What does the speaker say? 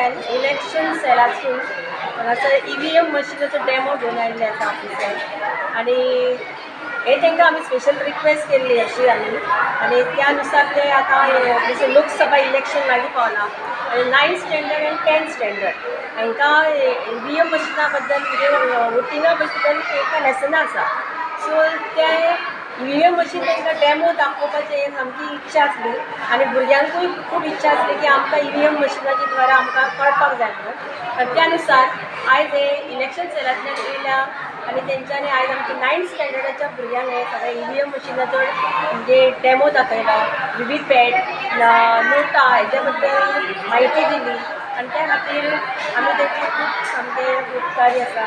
Sale election सेलासून हांगासर EVM मशिनाचो demo घेवन आयिल्ले आसा ऑफिसार आनी हे तांकां आमी स्पेशल रिक्वेस्ट केल्ली अशी आमी आनी त्या नुसार ते आतां लोकसभा इलेक्शन लागीं पावलां आनी 9th standard आनी 10th standard हांकां EVM मशिना बद्दल म्हणजे वोटिंगा बद्दल एक लेसनां आसा. सो ते EVM machine तांकां डेमो दाखोवपाची सामकी इच्छा आसली आनी भुरग्यांकूय खूब इच्छा आसली की आमकां EVM मशिनाच्या द्वारा आमकां कळपाक जाय म्हणून. आनी त्या नुसार आयज हे इलेक्शन सेलांतल्यान येयल्या आनी तेंच्यांनी आयज आमच्या 9th स्टँडर्डाच्या भुरग्यांक हे सगळे EVM मशिनाचो म्हणजे डेमो दाखयला, VVPAT, नोटा हेच्या बद्दल म्हायती दिली आनी त्या खातीर आमी तेंचे खूब सामके उपकारी आसा.